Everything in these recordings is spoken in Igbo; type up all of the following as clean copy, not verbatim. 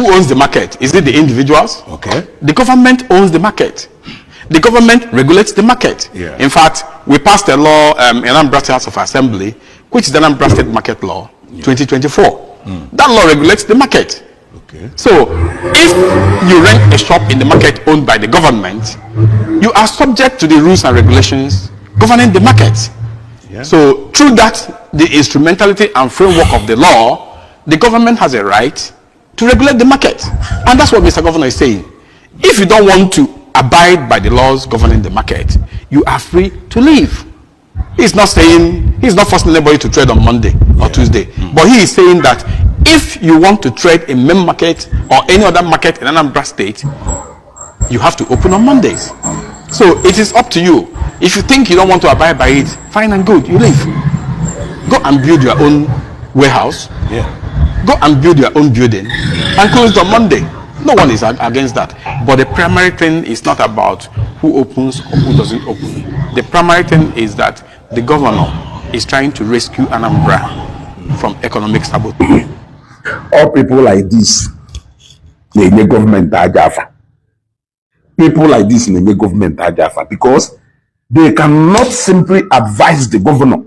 Who owns the market? Is it the individuals? Okay. The government owns the market. The government regulates the market. In fact, we passed a law in Anambra State House of Assembly, which is the Anambra State Market Law 2024. That law regulates the market. So, if you rent a shop in the market owned by the government, you are subject to the rules and regulations governing the market. So, through that, the instrumentality and framework of the law, the government has a right to regulate the market. And that's what Mr. Governor is saying. If you don't want to abide by the laws governing the market, you are free to leave. He's not saying, he's not forcing anybody to trade on Monday or Tuesday. But he is saying that if you want to trade in main market or any other market in Anambra State, you have to open on Mondays. So it is up to you. If you think you don't want to abide by it, fine and good, you leave. Go and build your own warehouse. Go and build your own building and close it on Monday. No one is against that. But the primary thing is not about who opens or who doesn't open. The primary thing is that the governor is trying to rescue Anambra from economic sabotage. All people like this na-enye gọọmenti aja afa. People like this na-enye gọọmenti aja afa because they cannot simply advise the governor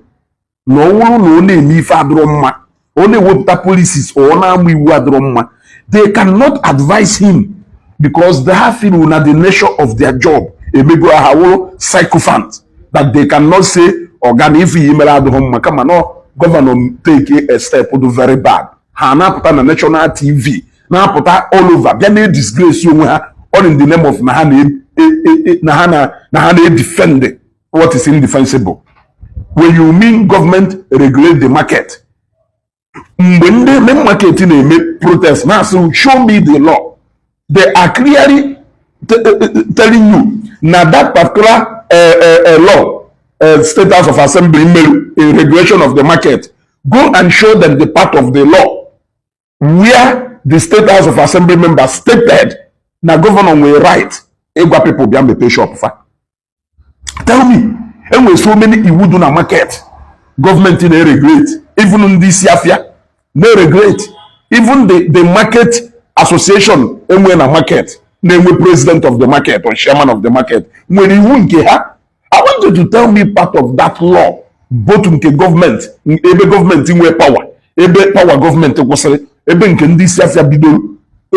na ọ bụrụ na ọ na-eme ife adịrọ mma, ọ na-ewepụta policies or ọ na-amụ iwu adịrọ mma. They cannot advise him because they have feel na the nature of their job emego ha wụrụ sycophant, that they cannot say, "Ọga, na ife iyi mere adịghị mma." Kama na governor take a step do very bad, ha na-apụta na national TV, na-apụta all over, bịa na disgrace onwe ha, all in the name of na ha na-defend what is indefensible. When you mean government regulate the market, mgbe ndị main market na-eme protest na-asị, "Show me the law," they are clearly telling you na that particular law, State House of Assembly mere a regulation of the market. Go and show them the part of the law where the State House of Assembly members stated na governor nwere right ịgwa people bịa mepee shop fa. Tell me. Enwere so many iwu dị na market gọọmenti na-eregulate, even ndị isi afịa na-eregulate, even the market association enwe na market na-enwe president of the market or chairman of the market nwere iwu nke ha. I want you to tell me part of that law, both nke gọọmenti, ebe gọọmenti nwee power, ebe power gọọmenti kwụsịrị, ebe nke ndị isi afịa bidoro,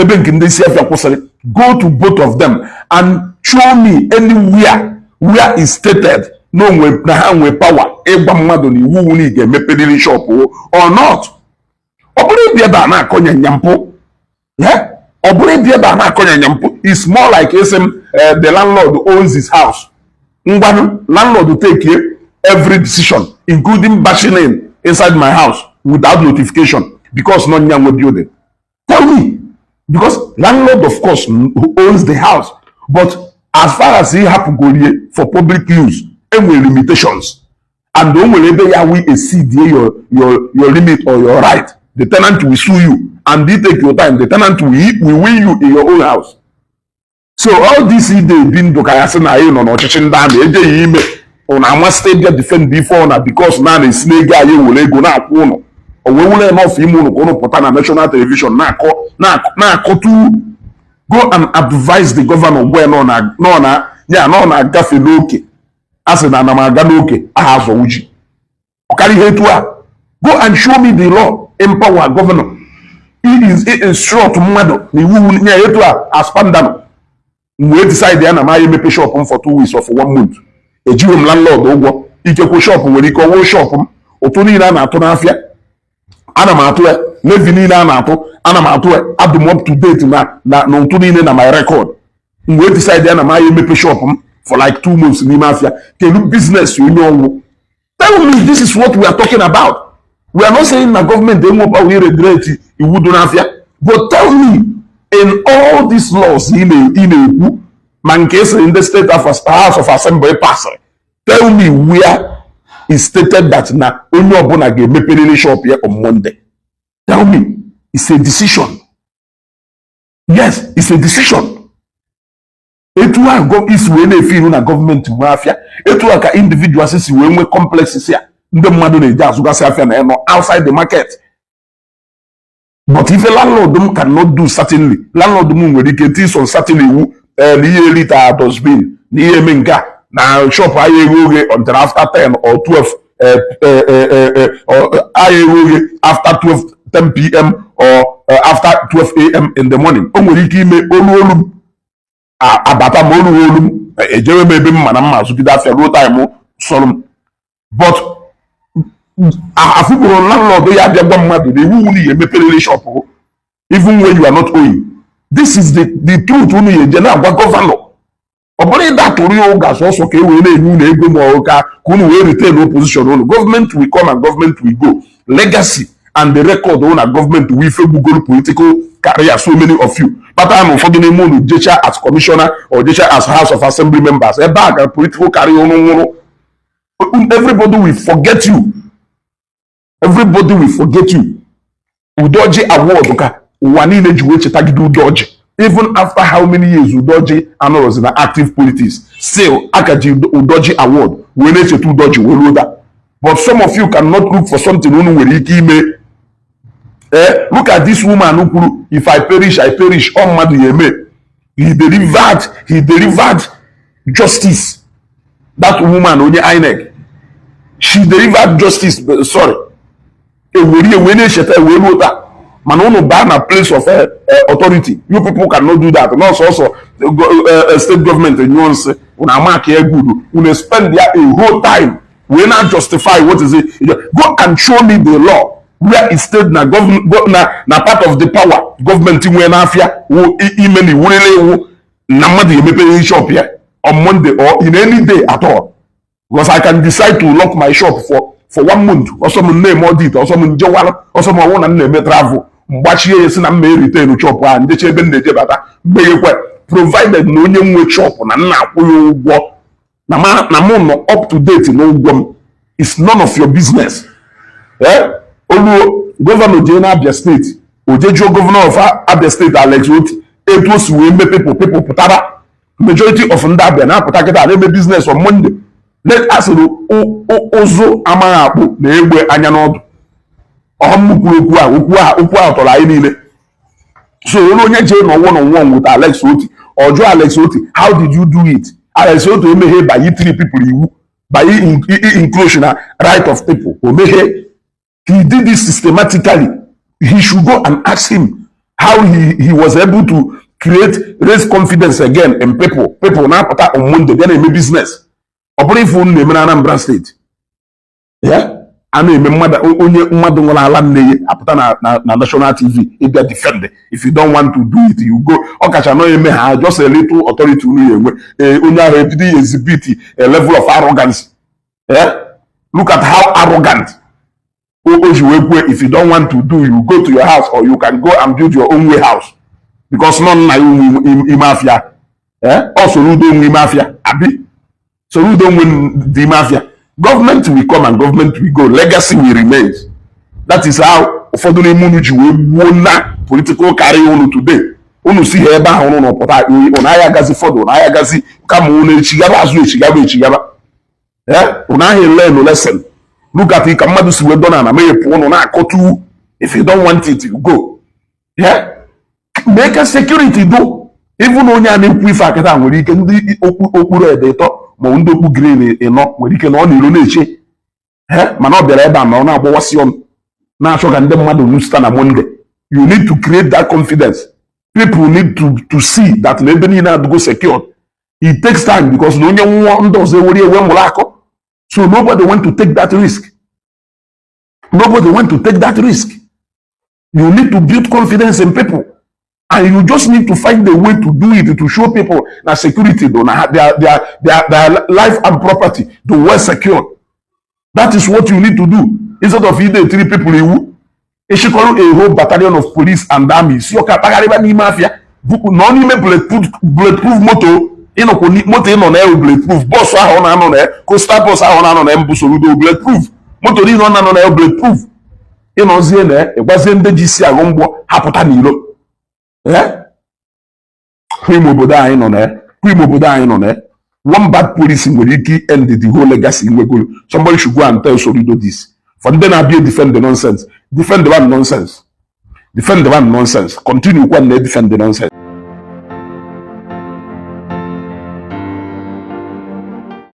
ebe nke ndị isi afịa kwụsịrị. Go to both of them and show me anywhere where is stated na onwe na ha nwee power ịgwa mmadụ na iwu wu na ị ga-emeperiri shop or not. Ọ bụrụ ịbịa ebe a na-akọ nyampụ, yeah? Ọ bụrụ ịbịa ebe a na-akọ nyampụ, it's more like ịsị m the landlord owns his house. Ngwanụ, landlord take every decision, including bashing in inside my house without notification, because no nya nwe building. Tell me. Because landlord, of course, owns the house, but as far as he hapụgorie for public use, enwere limitations and o nwere ebe ya we exceed your limit or your right, the tenant will sue you, and you take your time, the tenant will win you in your own house. So all this ide ebi ndụ ka ya sị na anyị nọ n'ọchịchị ndị amị ejeghị ime ụnụ amasị bịa defend ife ọna, because na na-esi n'ego anyị ewere ego na-akwụ ụnụ, o wee were enough ime ụnụ ka ụnụ pụta na national television na-akọ na-akọtu. Go and advise the governor gwa nọ na nọ na ya nọ na-agafe n'oke. A sị na ana m aga n'oke aha azọwu ji ọkara ihe etu a. Go and show me the law empower governor he is instruct mmadụ na iwu nye ya etu a aspandano. M wee decide ya na m aya emepe shop m for 2 weeks or for one month, ejighị m landlord ụgwọ. Ikekwe shop nwere ike ọwụrụ shop m, ụtụ niile a na-atụ n'afịa ana m atụ ya, levy niile a na-atụ ana m atụ ya, adụ m up to date na ụtụ niile na my record. M wee decide ya na m aya emepe shop m for like 2 months n'ime afịa, kedu business onye ọnwụ? Tell me. This is what we are talking about. We are not saying na gọọmenti enwe power regulate iwu dị n'afịa, but tell me, in all these laws ị na-ekwu, ma nke esiri ndị State House of Assembly pasịrị, tell me where is stated that na onye ọbụla ga-emeperiri shop ya on Monday. Tell me. It's a decision. Yes, it's a decision. Etu a isi wee na-efe iru na gọọmenti nwee afịa, etu a ka individuals si wee nwee complexes a ndị mmadụ na-eji azụgasị afịa na ịnọ outside the market. But ife landlord m cannot do, certainly landlord m nwere ike ti some certain iwu, na ihe litter dustbin, na ihe eme nke a, na shop ahịa eghe oghe until after 10 or 12, ahịa eghe oghe after 12, 10 p.m. or after 12 a.m. in the morning. O nwere ike ime olu olu m abata, ma olu olu m ejewe m ebe m ma na mma zụgide afịa ruo time sọrọ m. But afụbụrụ landlord ya abịa gwa mmadụ na iwu unu ya emeperere shop even when you are not owing. This is the truth unu ya eje na-agwa governor. Ọ bụrụ ịda atụrụ ya ụga sọsọ ka e wee na-enye unu ego, ma ọ ka unu wee retain opposition unu. Government will come and government will go. Legacy and the record na government will ife gbugoro political career so many of you kpatara na ụfọdụ n'ime unu jecha as commissioner or jecha as House of Assembly members, ebe a ka political career unu nwụrụ. Everybody will forget you, everybody will forget you. Udoji Award ka ụwa niile ji wee chetagide Udoji. Even after how many years Udoji anọrọzi na active politics, still aka ji Udoji Award wee na-echeta Udoji wee ruo that. But some of you cannot look for something unu nwere ike ime. Look at this woman kwuru, "If I perish, I perish." Ọ mmadụ ya eme. He delivered justice. That woman, onye INEC, she delivered justice. Sorry, eweri ewe na-echeta wee ruo taa. Mana unu baa na place of authority, you people cannot do that. Nọọsụ ọsọ state government nyụọ nsị, unu amaka ya good, unu spend ya a whole time wee na justify. What is it? Go and show me the law where it state na na part of the power gọọmenti nwee n'afịa wụ ime na iwurele iwu na mmadụ emepere shop ya on Monday or in any day at all. Because I can decide to lock my shop for one month. Ọsọ m na-eme audit, ọsọ m njewara, ọsọ m ọnwụ na m na-eme travel, mgbachie ya, si na mma retain shop ahụ, njecha ebe m na-ejebata, mmeghekwe, provided na onye nwe shop na nna akwụ ya ụgwọ, na mụ nọ up to date n'ụgwọ m. It's none of your business. Oluo governor jee na Abia State, oje jụọ governor of Abia State, Alex Otti, etu o si wee mee people pụtara. Majority of ndị Abia na-apụta kịta na-eme business on Monday. Let asịrị ụzụ amaghị akpụ na egbe anya n'ọdụ. Ọhụm kwuru okwu a, okwu ahụ tọrọ anyị niile. So onye onye jee n'ọnwụ na one with Alex Otti, ọ jụọ Alex Otti, "How did you do it?" Alex Otti emeghe by three people iwu by encroach na right of people. O meghe, he did it systematically. He should go and ask him how he was able to create, raise confidence again in people. People na-apụta on Monday bịa na-eme business. Ọ bụrụ ife unu na-eme na Anambra State ya, a na-eme mmadụ, onye mmadụ nwere ala nne ya apụta na national TV ịbịa defend. "If you don't want to do it, you go." Ọ kacha nọ eme ha just a little authority unu ya enwe. Ee, onye ahụ ebido ya exhibit a level of arrogance. Look at how arrogant o ji wee kwue, "If you don't want to do, you go to your house or you can go and build your own warehouse," because nọ nna ya nwe ime afịa. Ọ Soludo nwe ime afịa, abi Soludo nwe dị ime afịa? Government will come and government will go, legacy will remain. That is how ụfọdụ n'ime unu ji wee gbuo na political career unu today. Unu si ha ebe ahụ unu nọ pụta, unu agha agazi fọdụ, unu agha agazi, kama unu echigaba azụ, echigaba, echigaba. Unu ahụ learn lesson. Look at ka mmadụ si wee dọ na ana meghepụ unu na-akọtu, "If you don't want it, you go." Mee ka security do. Even onye a na-ekwu ife akịta nwere ike ndị okpuru ede ịtọ ma ọ ndị okpu green ịnọ nwere ike na ọ na-iro na-eche. Mana ọ bịara ebe a na ọ na-agbawasị ọnụ, na-achọ ka ndị mmadụ nusita na Monday. You need to create that confidence. People need to see that na ebe niile adịgo secured. It takes time, because na onye nwụọ, ndị ọzọ ewere ewe mụrụ akọ. So nobody want to take that risk, nobody want to take that risk. You need to build confidence in people and you just need to find a way to do it, to show people na security do na their life and property do well secured. That is what you need to do, instead of ide three people iwu, ịchịkọrọ a whole battalion of police and army, si ọka kpagharịba n'ime afịa, nọ n'ime bulletproof moto. Ịnọkwa moto ịnọ na ya bulletproof, bus ahụ ọ na-anọ na ya, coaster bus ahụ ọ na-anọ na ya mbụ Soludo bulletproof, moto niile ọ na-anọ na ya bulletproof. Ịnọzie na ya, ịgwazie ndị ji isi aghụ mgbọ ha pụta n'ilo. Hụ ime obodo anyị nọ na ya, hụ ime obodo anyị nọ na ya. One bad policy nwere ike end the whole legacy nwegoro. Somebody should go and tell Soludo this. For ndị na-abịa defend the nonsense, defend the one nonsense. Defend the one nonsense. Continue kwa na defend the nonsense.